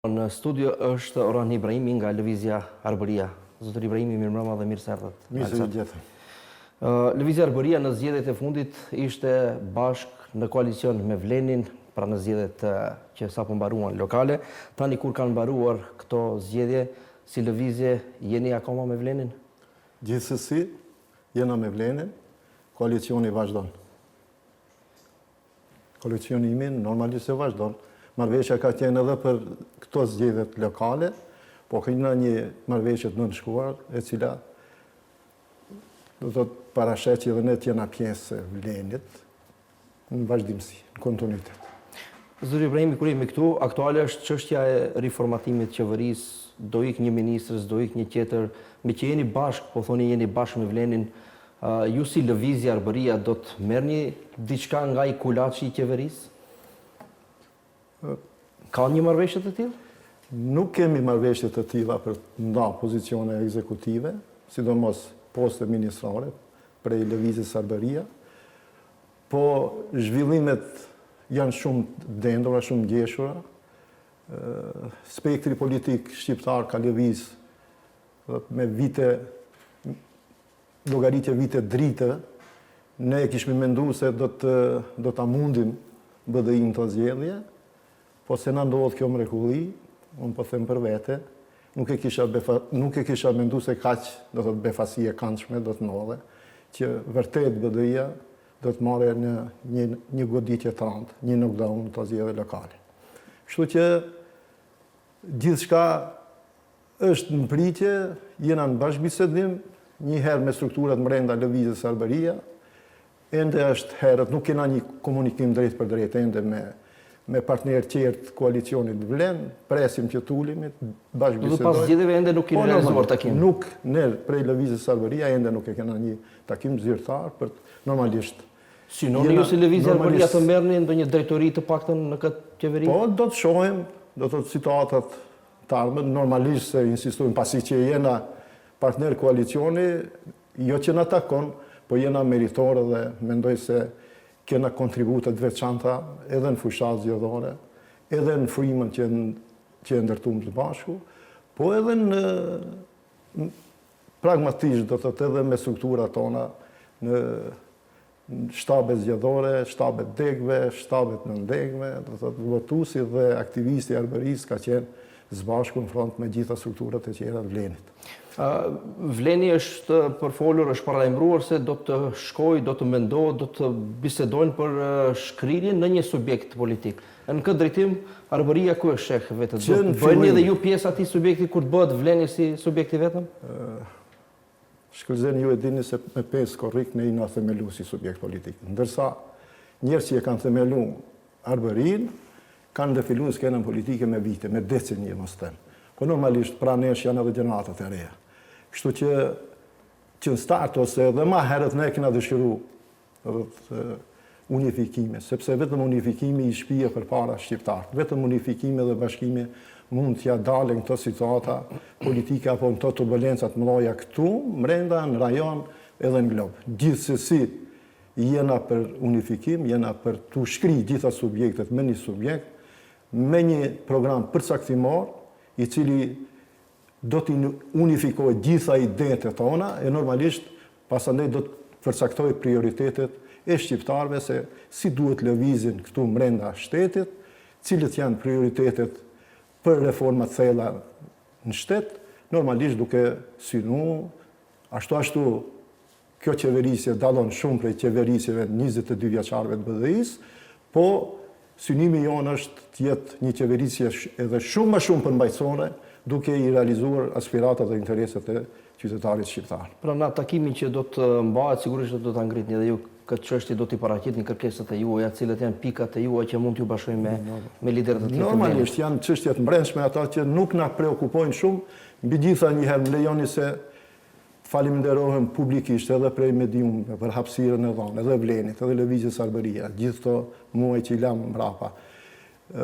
Në studio është Uran Ibraimi nga Lëvizja Arbëria. Zotëri Ibraimi, mirëmbrëma dhe mirë se erdhët. Mirë se ju gjeta. Lëvizja Arbëria në zgjedhjet e fundit ishte bashkë në koalicion me Vlenin, pra në zgjedhjet që sapo mbaruan lokale. Tani kur kanë mbaruar këto zgjedhje, si lëvizje jeni akoma me Vlenin? Gjithsesi, jena me Vlenin, koalicioni vazhdon. Koalicionimi normalisht se vazhdon. Marrëveshja ka qenë edhe për këto zgjedhjet lokale, po kena një marrëveshje të nënshkruar, e cila do të parasheh që edhe ne të jena pjesë e Vlenit në vazhdimësi, në kontinuitet. Zotëri Ibrahimi, kur jemi këtu, aktuale është çështja e riformatimit të qeverisë, do ikë një ministër, s'do ikë një tjetër, meqë jeni bashkë, po thoni jeni bashkë me Vlenin, Ju si Lëvizje Arbëria do të merrni diçka nga ai kulaçi i qeverisë? Ka një marrëveshje të tillë? Nuk kemi marrëveshje të tilla për të nda pozicione ekzekutive, sidomos poste ministrore prej Lëvizjes Arbëria, po zhvillimet janë shumë të dendura, shumë të ngjeshura. Spektri politik shqiptar ka lëviz me vite llogaritje vite drite, ne e kishmi mendu se do të do ta mundim BDI-në në këto zgjedhje, po se na ndodh kjo mrekulli, unë po them për vete, nuk e kisha befa, nuk e kisha mendu se kaq do të thotë befasi e kandshme do të ndodhe, që vërtet BDI-ja do të marrë në një një goditje të rëndë, një knockdown në këto zgjedhje lokale. Kështu që gjithçka Është në pritje, jena në bashkëbisedim, një herë me strukturat mrenda Lëvizjes Arbëria, ende është herët, nuk kena një komunikim drejtpërdrejt ende me me partnerë tjerë të koalicionit Vlen, presim që të ulemi, të bashkëbisedojmë. Dhe pas zgjedhjeve ende nuk keni po, realizuar takim? Nuk, ne prej Lëvizjes Arbëria ende nuk e kena një takim zyrtar për normalisht. Synoni ju si Lëvizja Arbëria të merrni ndonjë drejtori të paktën në këtë qeveri? Po, do të shohim, do të thotë situatat të ardhmen, normalisht se insistojmë pasi që jena partner koalicioni, jo që na takon, po jena meritorë dhe mendoj se kena kontribute të veçanta edhe në fushatë zgjedhore, edhe në frymën që që e ndërtuam së bashku, po edhe në pragmatisht do të thotë edhe me strukturat tona në shtabet zgjedhore, shtabet degëve, shtabet nëndegëve, do të thotë votuesi dhe aktivisti i Arbërisë ka qenë së bashku në front me gjitha strukturat e tjera të Vlenit. Vleni është përfolur, është paralajmëruar se do të shkojë, do të mendohet, do të bisedojnë për shkrirjen në një subjekt politik. Në këtë drejtim, Arbëria ku e sheh veten? Do të bëheni edhe ju pjesë e atij subjekti kur të bëhet Vleni si subjekt i vetëm? Shkëlzen ju e dini se me 5 korrik ne jena themelu si subjekt politik. Ndërsa njerëz që e kanë themelu Arbërinë, kanë defilu në skenën politike me vite, me decenie, mos them. Po normalisht pra nesh janë edhe gjeneratat e reja. Kështu që që në start ose edhe ma herët ne kena dëshiru Rreth unifikimit, sepse vetëm unifikimi i shpie përpara shqiptarët. Vetëm unifikimi dhe bashkimi mund t'ia dalin këto situata politike apo në këto turbulenca të mëdha këtu, mrenda, në rajon edhe në glob. Gjithsesi, jena për unifikim, jena për t'u shkri gjitha subjektet me një subjekt, me një program përcaktimor, i cili do t'i unifikojë gjitha idetë tona e normalisht pasandej do të përcaktojë prioritetet e shqiptarëve se si duhet lëvizin këtu mrenda shtetit, cilët janë prioritetet për reforma të thella në shtet, normalisht duke synu ashtu ashtu Kjo qeverisje dallon shumë prej qeverisjeve 22 vjeçarëve të BDI-së, po synimi jonë është të jetë një qeverisje edhe shumë më shumë përmbajtësore, duke i realizuar aspiratat dhe interesat e qytetarit shqiptar. Pra në takimin që do të mbahet, sigurisht do ta ngritni edhe ju këtë çështje, do t'i paraqitni kërkesat e juaja, cilat janë pikat e juaja që mund t'ju bashkojnë me me liderët e tjerë të Vlenit. Normalisht janë çështje të mbrendshme ato që nuk na preokupojnë shumë, mbi gjitha një herë më lejoni se Faleminderohem publikisht edhe prej mediumeve për hapësirën e dhënë, edhe Vlenit, edhe Lëvizjes Arbëria, gjithë këto muaj që i lamë mbrapa.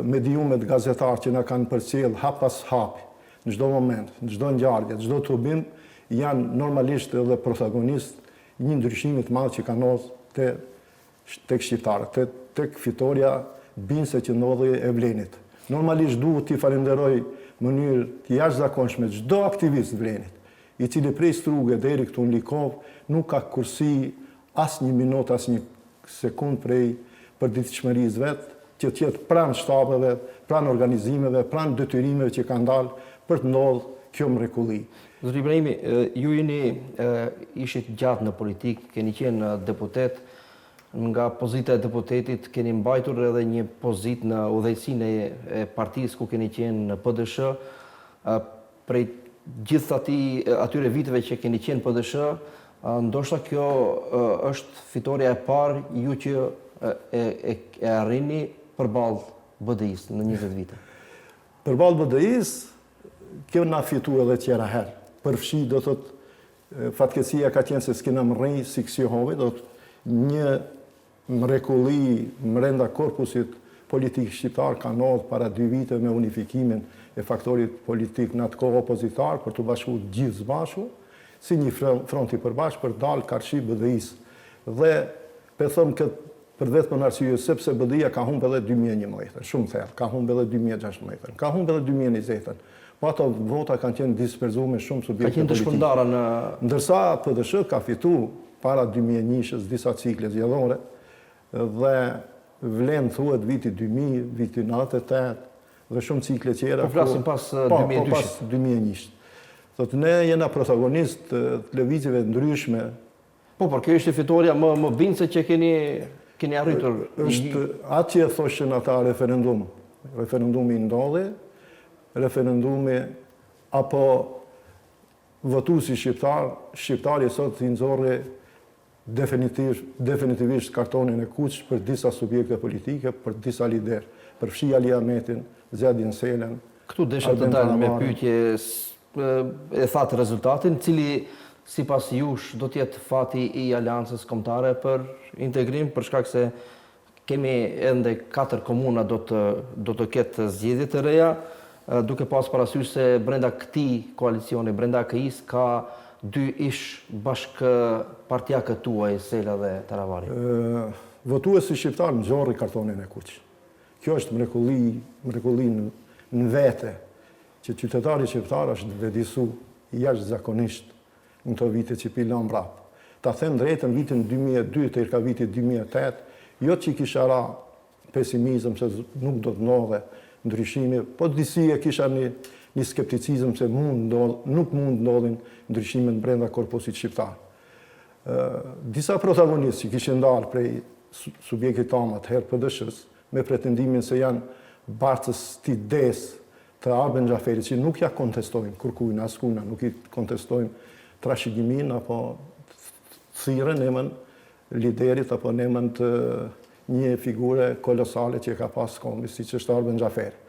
Mediumet, gazetarët që na kanë përcjellë hap pas hapi, në çdo moment, në çdo ngjarje, në çdo tubim, janë normalisht edhe protagonistë një ndryshimi të madh që ka ndodhur te tek shqiptarët, te tek fitorja bindëse që ndodhi e Vlenit. Normalisht duhet t'i falenderoj mënyrë të jashtëzakonshme çdo aktivist të Vlenit, i cili prej Struge deri këtu në Likovë nuk ka kursi asnjë minutë, asnjë sekundë prej përditshmërisë vet, që të jetë pranë shtabeve, pranë organizimeve, pranë detyrimeve që kanë dalë për të ndodhë kjo mrekulli. Zoti Ibrahimi, ju jeni ishit gjatë në politikë, keni qenë deputet, nga pozita e deputetit keni mbajtur edhe një pozitë në udhëheqësinë e partisë ku keni qenë në PDSH, prej gjithë atij atyre viteve që keni qenë PDSH, ndoshta kjo është fitorja e parë ju që e e e arrini përballë BDI-së në 20 vite. Përballë BDI-së, kjo na fitu edhe tjera herë. Përfshi, do thotë, fatkeqësia ka qenë se s'kena mrri si kësi hovi, do thotë, një Mrekulli mrenda korpusit politik shqiptar ka ndodhë para dy viteve me unifikimin e faktorit politik në atë kohë opozitar për t'u bashku të gjithë së bashku si një front i përbashkët për të dalë karshi BDI-së. Dhe pe them këtë për vetmën arsye sepse BDI-ja ka humbë edhe 2011-ën, shumë thellë, ka humbë edhe 2016-ën, ka humbë edhe 2020-ën. Po ato vota kanë qenë disperzume shumë subjekte politike. Ka qenë të shpërndara në... Ndërsa PDSH ka fitu para 2001-shës disa cikle zgjedhore dhe vlen thuhet viti 2000, viti 98 dhe shumë cikle tjera. Po flasim pas 2002-shit. Po, po pas 2001-shit. Thotë ne jena protagonist të lëvizjeve ndryshme Po, por kjo ishte fitorja më më bindëse që keni keni arritur. Është atë që e thoshin ata referendum. Referendumi ndodhi, referendumi apo votuesi shqiptar, shqiptari sot i nxorri definitiv, definitivisht kartonin e kuq për disa subjekte politike, për disa liderë, përfshi Ali Ahmetin, Ziadin Selën, Këtu desha të dal me pyetje E thatë rezultatin, cili sipas jush do të jetë fati i Aleancës Kombëtare për Integrim, për shkak se kemi ende katër komuna do të do të ketë zgjedhje të reja, duke pas parasysh se brenda këtij koalicioni, brenda AKI-së ka dy ish bashkëpartiakët tuaj, Sela dhe Taravari. Votuesi shqiptar nxorri kartonin e kuq. Kjo është mrekulli, mrekulli në vete. Që qytetari shqiptar është vetëdijesu jashtëzakonisht në këto vite që pi lamë mbrapa. Ta them drejtën vitin 2002 deri ka viti 2008, jo që kisha ra pesimizëm se nuk do të ndodhe ndryshimi, po disi e kisha një, një skepticizëm se mund ndodh, nuk mund ndodhin ndryshimet brenda korpusit shqiptar. Disa protagonistë që kishin dalë prej subjektit amë atëherë PDSH-së, me pretendimin se janë bartës të idesë të Arben Xhaferit, që nuk ja kontestojmë kurkujna, askujna, nuk i kontestojmë trashëgiminë apo thirrjen në emën liderit apo në emën të një figure kolosale që e ka pas kombi, siç është Arben Xhaferi.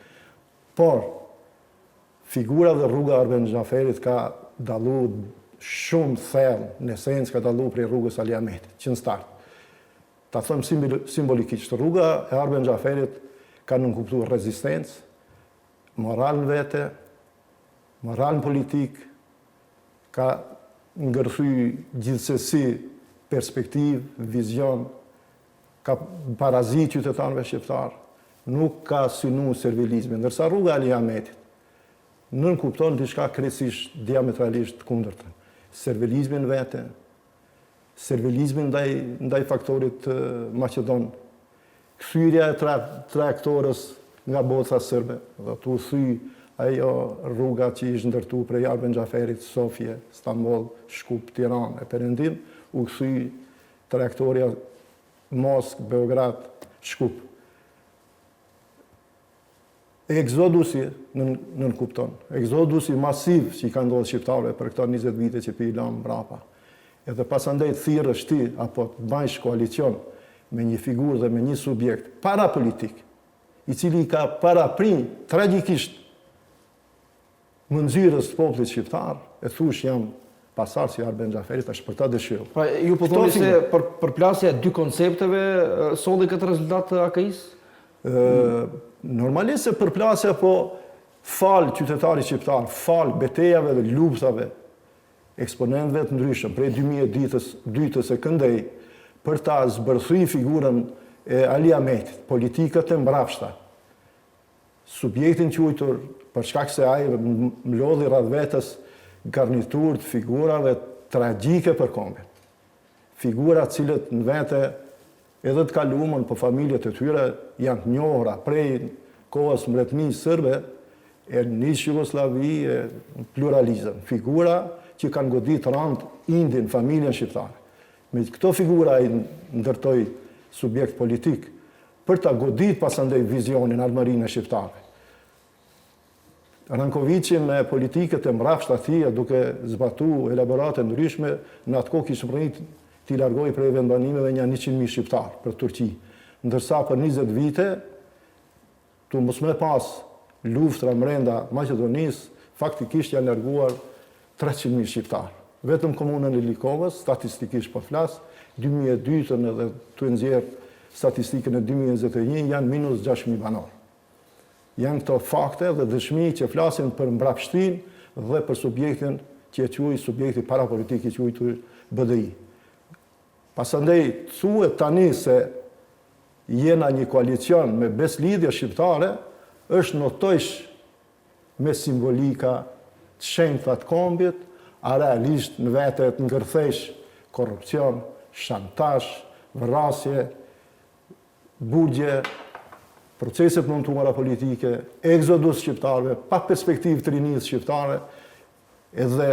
Por, figura dhe rruga e Arben Xhaferit ka dallu shumë thellë, në esencë ka dallu prej rrugës Ali Ahmetit, që në start. Ta them simbolikisht, rruga e Arben Xhaferit ka nënkuptu rezistencë, moral në vete, moral në politikë, ka ngërthy gjithsesi perspektivë, vizion, ka barazi qytetarëve shqiptarë, nuk ka synu servilizmin, ndërsa rruga e Ali Ahmetit nënkupton diçka krejtësisht diametralisht të kundërtën. Servilizmin në vete, Servilizmin ndaj ndaj faktorit maqedon, kthyrja e trajektores nga bota serbe, dhe t'u thy ajo rruga që ish ndërtu prej Arben Xhaferit, Sofje, Stamboll, Shkup, Tiranë e Perëndim, u kthy trajektorja Moskë, Beograd, Shkup. Ekzodusi nënkupton, ekzodusi masiv që i ka ndodhur shqiptarëve për këto 20 vite që pi lamë mbrapa. Edhe pasandej të thirrësh ti apo të bajsh koalicion me një figurë dhe me një subjekt parapolitik, i cili i ka parapri tragjikisht Mënxyrës të popullit shqiptar, e thush jam pasardhës i Arben Xhaferit, është për ta dëshiru. Pra, ju po thoni se për përplasja e dy koncepteve solli këtë rezultat të AKI-së? Normalisht se përplasja po falë qytetarit shqiptar, falë betejave dhe luftave, eksponentëve të ndryshëm prej 2002-ës e këndej, për ta zbërthy figurën e Ali Ahmetit, politikat e mbrapshta. subjektin quajtur për shkak se ai mblodhi rreth vetes garniturë të figurave tragjike për kombin. Figura të cilët në vete edhe të kalumen po familjet e tyre janë të njohura prej kohës mbretënisë sërbe e në ish Jugosllavi e në pluralizëm. Figura që kanë godit randë indin, familjen shqiptare. Me këto figura ai ndërtoi subjekt politik për ta godit pasandej vizionin, ardhmërinë e shqiptarëve. Rankoviqi me politikët e mbrapshta të tija duke zbatu elaborate ndryshme, në atë kohë kish mrrit t'i largojë prej vendbanimeve nja 100.000 shqiptarë për Turqi. Ndërsa për 20 vite, tu mos me pas luftra mrenda Maqedonisë, faktikisht janë larguar 300.000 shqiptarë. Vetëm komunën e Likovës, statistikisht po flas, 2002-ën edhe tu e nxjerr statistikën e 2021, janë minus 6.000 banorë. Janë këto fakte dhe dëshmi që flasin për mbrapshtinë dhe për subjektin që e quaj subjekti parapolitik i quajtur BDI. Pasandej thuhet tani se jena një koalicion me Besëlidhje Shqiptare, është notojsh me simbolika të shenjta të kombit, a realisht në vete të ngërthejsh korrupsion, shantazh, vrasje, burgje, procese të montuara politike, ekzodus shqiptarëve, pa perspektivë të rinisë shqiptare, edhe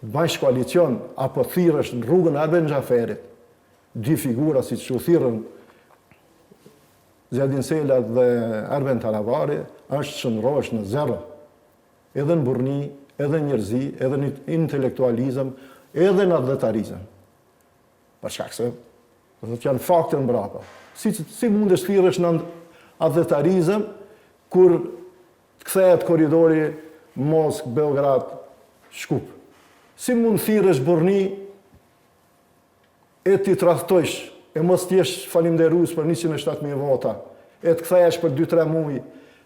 bajsh koalicion apo thirresh në rrugën e Arben Xhaferit, dy figura siç u thirrën Ziadin Sela dhe Arben Taravari, është shndërrohesh në zero. Edhe në burrni, edhe në njerëzi, edhe në intelektualizëm, edhe në atdhetarizëm. Për shkak se do të janë fakte mbrapa. Si si mundesh të thirresh në atdhetarizëm kur të kthehet korridori Moskë, Beograd, Shkup? Si mund të thirresh burrni e t'i tradhtojsh e mos të jesh falimderues për 107.000 vota e të kthehesh për 2-3 muaj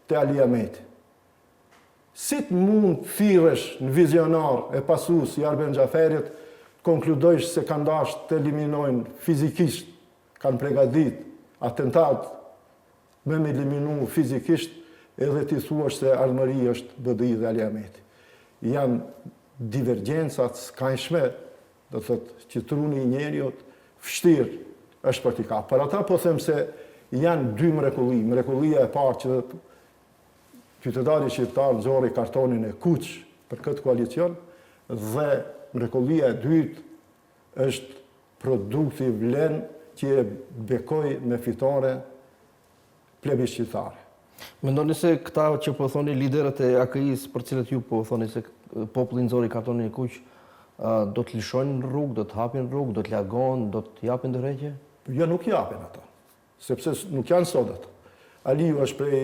te Ali Ahmeti? Si të mund të thirresh në vizionar e pasues i Arben Xhaferit, të konkludojsh se kanë dashtë të eliminojnë fizikisht, kanë pregadit atentat me më eliminu fizikisht edhe ti thuash se ardhmëri është BDI dhe Ali Ahmeti. Janë divergjenca të skajshme, do të thotë që truni i njeriut vështirë është për t'i kap. Për ata po them se janë dy mrekulli. Mrekullia e parë që Qytetari shqiptar nxori kartonin e kuq për këtë koalicion dhe mrekullia e dytë është produkti Vlen që e bekoi me fitore plebi shqiptare. Mendoni se këta që po thoni liderët e AKI-së për cilët ju po thoni se populli nxori kartonin e kuq, do të lëshojnë rrugë, do të hapin rrugë, do të largohen, do të japin dorëheqje? Jo, nuk japin ata. Sepse nuk janë sot ato. Aliu është prej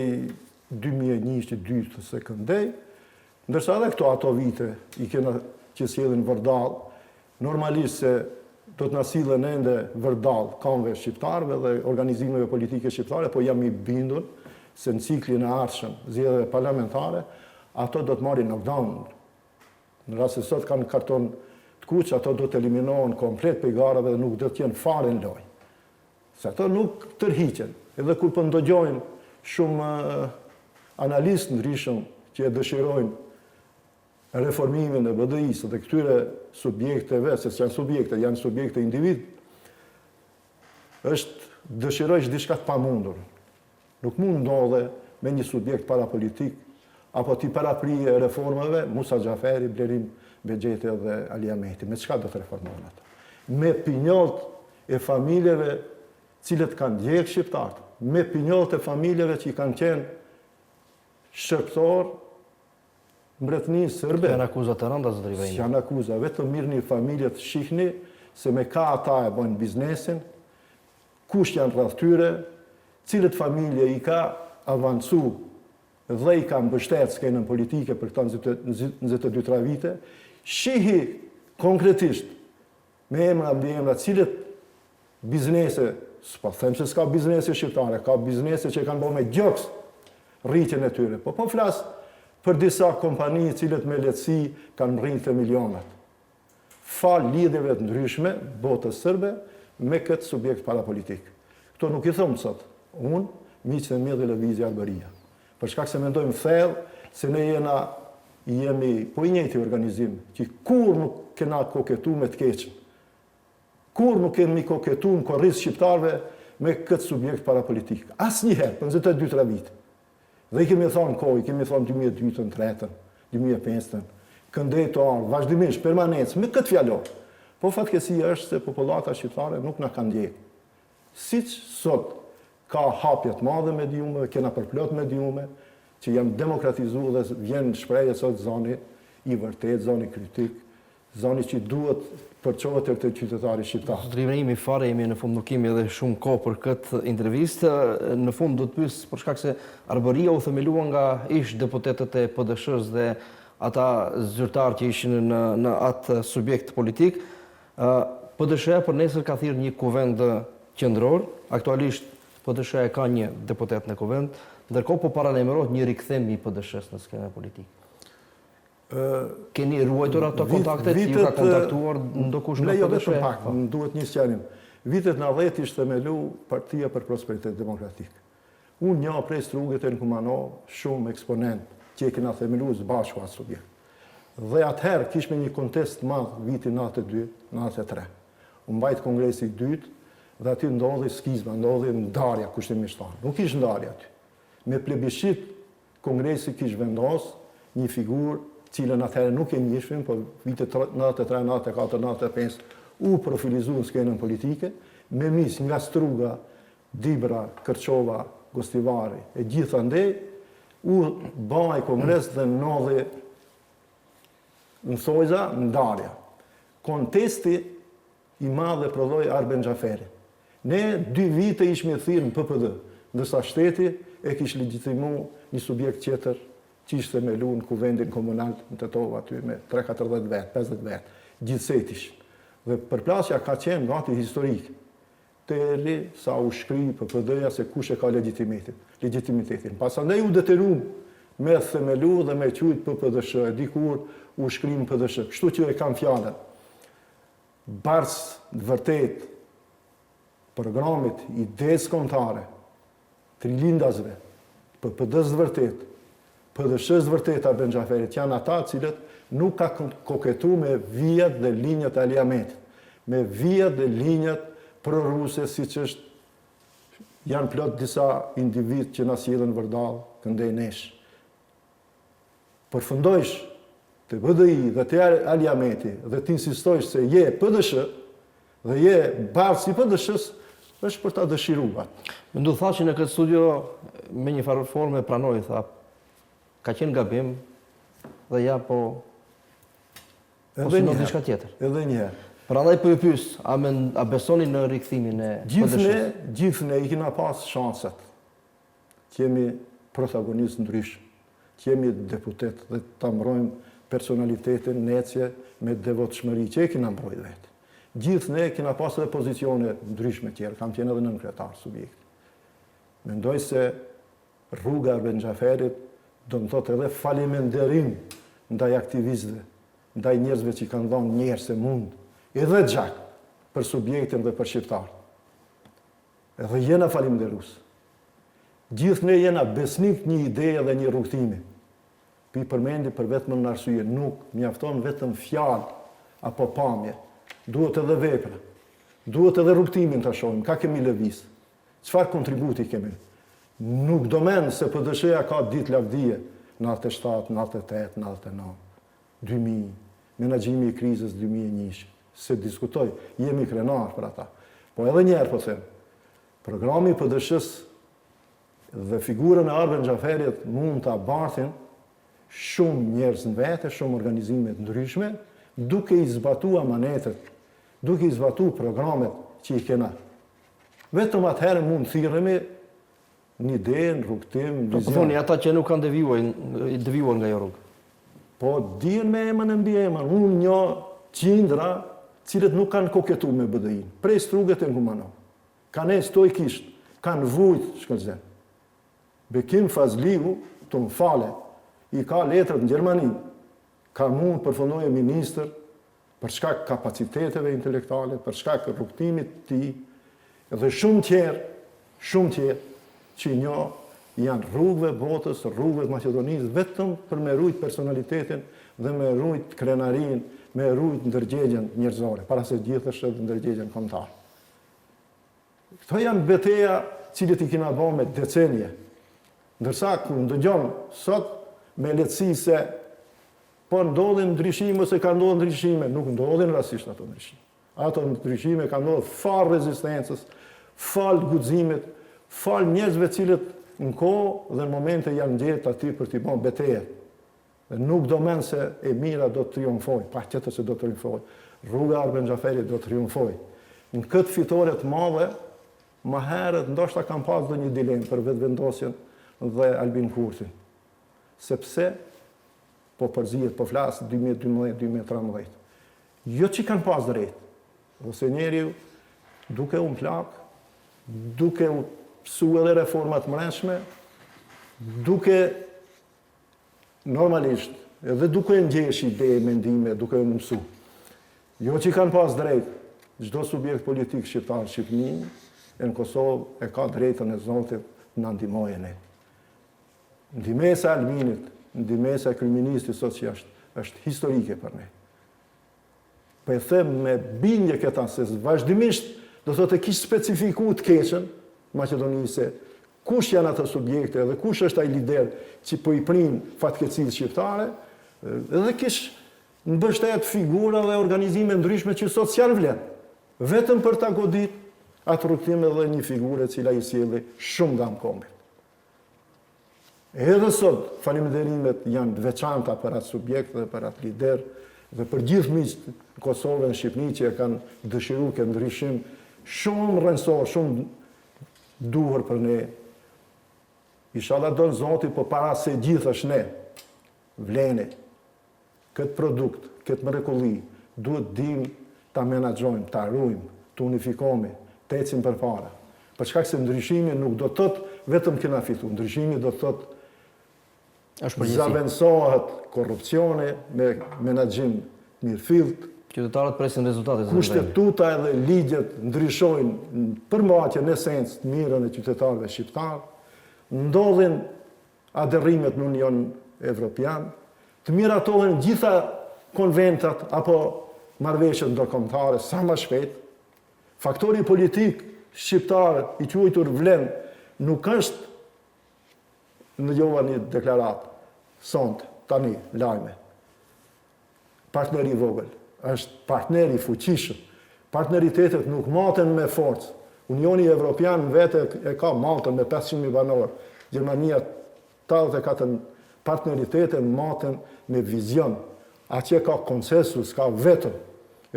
2001 dytë se këndej, ndërsa edhe këto ato vite i kena që sjellin vërdall, normalisht se do të na sillen ende vërdall kamve shqiptarëve dhe organizimeve politike shqiptare, po jam i bindur se në ciklin e ardhshëm zgjedhjeve parlamentare, ato do të marrin knockdown. Në rast se sot kanë karton të kuq, ato do të eliminohen komplet prej garave dhe nuk do të jenë fare në lojë. Se ato nuk tërhiqen. Edhe kur po ndëgjojmë shumë analistë ndryshëm që e dëshirojnë reformimin e BDI-së dhe këtyre subjekteve, se s'janë subjekte, janë subjekte individ, është dëshirojsh diçka të pamundur. Nuk mund ndodhe me një subjekt parapolitik apo t'i paraprije reformave Musa Xhaferi, Blerim Bexheti dhe Ali Ahmeti. Me çka do të reformohen ata? Me pinjollët e familjeve cilët kanë djegë shqiptarët, me pinjollët e familjeve që i kanë qenë shërbëtor mbretënisë sërbe. Janë akuza të rënda, zotëri Ibrahimi. Janë akuza, vetëm mirrni familjet shihni se me ka ata e bojnë biznesin, kush janë rreth tyre, cilët familje i ka avancu dhe i ka mbështet skenën politike për këta 22-3 vite, shihi konkretisht me emra mbiemra cilët biznese, s'po them se s'ka biznese shqiptare, ka biznese që e kanë bo me gjoks rritjen e tyre, po po flas për disa kompani cilët me lehtësi kanë mrri te milionat. Falë lidhjeve të ndryshme botës sërbe me këtë subjekt parapolitik. Këto nuk i them sot, unë, miqtë e mi dhe Lëvizja Arbëria. Për shkak se mendojmë thellë se ne jena jemi po i njëjti organizim që kurrë nuk kena koketu me të keqen. Kurrë nuk kemi koketu në kurriz shqiptarëve me këtë subjekt parapolitik. Asnjëherë, për 22-3 vite. Dhe i kemi thonë kohë, i kemi thonë 2002-ën, 3-ën, 2005-ën, këndej të ardhë, vazhdimisht, permanencë, me këtë fjalor. Po fatkeqësia është se popullata shqiptare nuk na ka ndjekë. Siç sot ka hapje të madhe mediumeve, kena përplot mediume që janë demokratizu dhe vjen në shprehje sot zani i vërtetë, zani kritik, zani që duhet përçohet deri te qytetari shqiptar. Zotëri Ibrahimi, fare jemi në fund, nuk kemi edhe shumë kohë për këtë intervistë. Në fund do të pyes për shkak se Arbëria u themelua nga ish deputetët e PDSH-së dhe ata zyrtarë që ishin në në atë subjekt politik. PDSH-ja për nesër ka thirrë një kuvend qendror. Aktualisht PDSH-ja ka një deputet në kuvend, ndërkohë po paralajmërohet një rikthim i PDSH-së në skenën politike. Keni ruajtur ato kontaktet? Ju ka kontaktuar ndokush nga PDSH-ja? Jo, vetëm pak, më duhet një sqarim. Vitet 90 ishte themelu Partia për Prosperitet Demokratik. Unë njoh prej Strugës e në Kumanovë shumë eksponent që e kena themelu së bashku atë subjekt. Dhe atëherë kishme një kontest të madh vitin 92, 93. U mbajt kongresi i dytë dhe aty ndodhi skizma, ndodhi ndarja kushtimisht thënë. Nuk ish ndarja aty. Me plebishit kongresi kish vendos një figurë cilën atëherë nuk e njihshim, po vitet 93, 94, 95 u profilizu në skenën politike, me miq nga Struga, Dibra, Kërçova, Gostivari, e gjithandej, u ba ai kongres dhe ndodhi në thojza ndarja. Kontesti i madh e prodhoi Arben Xhaferi. Ne dy vite ishmi thirrë në PPD, ndërsa shteti e kish legjitimu një subjekt tjetër që ishte themelu në kuvendin komunal në Tetovë aty me 3-40 vetë, 50 vetë, gjithsejt ishin. Dhe përplasja ka qenë gati historike. Deri sa u shkri PPD-ja se kush e ka legjitimetin, legjitimitetin. Pasandej u detyrum me themelu dhe me qujt PPDSH, e dikur u shkri në PDSH. Kështu që e kam fjalën. Bartës të vërtetë programit, idesë kombëtare, të rilindasve, PPD-së të vërtetë, PDSH-së të vërtetë Arben Xhaferit, janë ata të cilët nuk ka koketu me vijat dhe linjat e Ali Ahmetit, me vijat dhe linjat proruse siç është janë plot disa individë që na sjellin vërdallë këndej nesh. Përfundojsh te BDI dhe te Ali Ahmeti dhe të insistojsh se je PDSH dhe je bartës i PDSH-së, është për ta dëshiruar. Menduh Thaçi në këtë studio me një farë forme pranoi, tha, ka qenë gabim dhe ja po po synon diçka tjetër. Edhe një herë. Prandaj po ju pyes, a men, a besoni në rikthimin e PDSH-së? Gjithë ne, gjithë ne i kena pas shanset. Të jemi protagonistë ndryshëm, të jemi deputetë dhe ta mbrojmë personalitetin në ecje me devotshmëri që e kena mbrojt vetë. Gjithë ne kena pas edhe pozicione ndryshme tjera, kam qenë edhe nënkryetar subjekti. Mendoj se rruga e Arben Xhaferit do të thotë edhe falimenderim ndaj aktivistëve, ndaj njerëzve që kanë dhënë djersë e mund, edhe gjak për subjektin dhe për shqiptarët. Edhe jena faleminderues. Gjithë ne jena besnik një ideje dhe një rrugëtimi. Po i përmendi për vetëm një arsye, nuk mjafton vetëm fjalë apo pamje. Duhet edhe vepra. Duhet edhe rrugëtimin ta shohim, ka kemi lëviz. Çfarë kontributi kemi? Nuk do mend se PDSH-ja ka ditë lavdie, 97, 98, 99, 2000, menaxhimi i krizës 2001. S'e diskutoj, jemi krenar për ata. Po edhe një herë po them, programi i PDSH-së dhe figurën e Arben Xhaferit mund ta bartin shumë njerëz në vete, shumë organizime të ndryshme, duke i zbatu amanetet, duke i zbatu programet që i kena. Vetëm atëherë mund të thirremi Në ide, në rrugëtim, në vizion. Po thoni, ata që nuk kanë devijuar, devijuar nga ajo rrugë. Po, dihen me emën e mbiemër, unë njoh qindra, cilët nuk kanë koketu me BDI-në, prej Strugës e në Kumanovë. Kanë ecë stoikisht, kanë vujtë, Shkëlzen. Bekim Fazliu, të më fale, i ka letrat në Gjermani, ka mund përfundojë ministër, për shkak kapaciteteve intelektuale, për shkak rrugëtimit të tij, dhe shumë tjerë, shumë tjerë, që i njoh, janë rrugëve botës, rrugëve të Maqedonisë, vetëm për me rujt personalitetin dhe me rujt krenarinë, me rujt ndërgjegjen njerëzore, para se gjithash edhe ndërgjegjen kombëtare. Këto janë beteja cilët i kena bo me decenje. Ndërsa kur ndëgjon sot me lehtësi se po ndodhin ndryshime ose ka ndodhur ndryshime, nuk ndodhin rastësisht ato ndryshime. Ato ndryshime kanë ndodhur falë rezistencës, falë guximit, falë njerëzve cilët në kohë dhe në momente janë gjetë aty për t'i bërë betejë. Dhe nuk do mend se e mira do të triumfojë, patjetër se do të triumfojë. Rruga e Arben Xhaferit do të triumfojë. Në këtë fitore të madhe, më herët ndoshta kam pas ndonjë dilemë për Vetëvendosjen dhe Albin Kurtin. Sepse po përzihet, po flas 2012-2013. Jo që kanë pas drejt, ose njeriu duke u mplak, duke u pësu edhe reformat mbrendshme, duke normalisht, edhe duke ngjesh ide, mendime, duke u mësu. Jo që kanë pas drejt, çdo subjekt politik shqiptar në Shqipni, e në Kosovë e ka drejtën e Zotit të na ndihmojë ne. Ndihmesa e Albinit, ndihmesa e kryeministrit sot që është, është historike për ne. Po e them me bindje këta se vazhdimisht do thotë e kish specifiku të keqen Maqedoni se kush janë ato subjekte dhe kush është ai lider që po i prin fatkeqësitë shqiptare, dhe kish mbështet figura dhe organizime ndryshme që sot s'janë vlen. Vetëm për ta godit atë rrugëtim edhe një figurë e cila i sjelli shumë dam kombit. Edhe sot, faleminderit janë të veçanta për atë subjekt dhe për atë lider dhe për gjithë miqtë në Kosovë dhe në Shqipëni që e kanë dëshiru këtë ndryshim shumë rrënjësor, shumë duhur për ne. Ishalla don Zoti, po para se gjithash ne, vleni, Këtë produkt, këtë mrekulli, duhet dimë ta menaxhojmë, ta rujmë, të unifikohemi, të ecim përpara. Për shkak se ndryshimi nuk do të thotë vetëm kena fitu, ndryshimi do të thotë Është përgjegjësi. Zavendësohet korrupsioni me menaxhim të mirëfilltë. Qytetarët presin rezultate, zoti Ibrahimi. Kushtetuta edhe ligjet ndryshojnë në përmbajtje, në esencë, të mirën e qytetarëve shqiptarë. Ndodhin aderrimet në Union Evropian, të miratohen gjitha konventat apo marrëveshjet ndërkombëtare sa më shpejt. Faktori politik shqiptar i quajtur Vlen nuk është ndëgjova një deklaratë sonte, tani, lajme. Partner i vogël, është partner i fuqishëm. Partneritetet nuk maten me forcë. Unioni Evropian vete e ka Maltën me 500.000 banorë, Gjermania 84 partneritete maten me vizion. Atje ka konsensus, ka vetëm.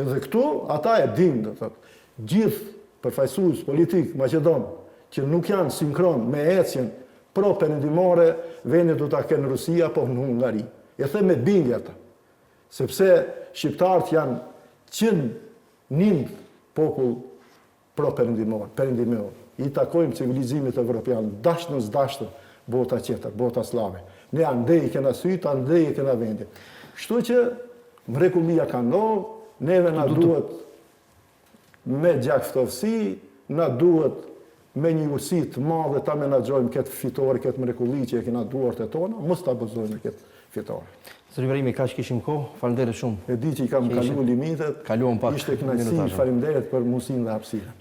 Edhe këtu ata e dinë, do thotë, gjithë përfaqësues politik maqedon që nuk janë sinkron me ecjen pro-perëndimore, vendin do ta kenë në Rusi apo në Hungari. E them me bindje atë. Sepse shqiptarët janë që nind popull pro-perëndimor, perëndimor. I takojmë civilizimit evropian, dashtën s'dashtën, bota tjetër, bota sllave. Ne andej i kena sytë, andej e kena vendin. Kështu që mrekullia ka ndodhur, neve na duhet Me gjakftohtësi, na duhet me një urtësi të madhe ta menaxhojmë këtë fitore, këtë mrekulli që e kena duart e tona, mos ta abuzojmë me këtë fitore. Zoti Ibrahimi, kaq kishim kohë, faleminderit shumë. E di që i kam kalu limitet, Kaluam pak ishte kënaqësi, faleminderit për mundësinë dhe hapësirën.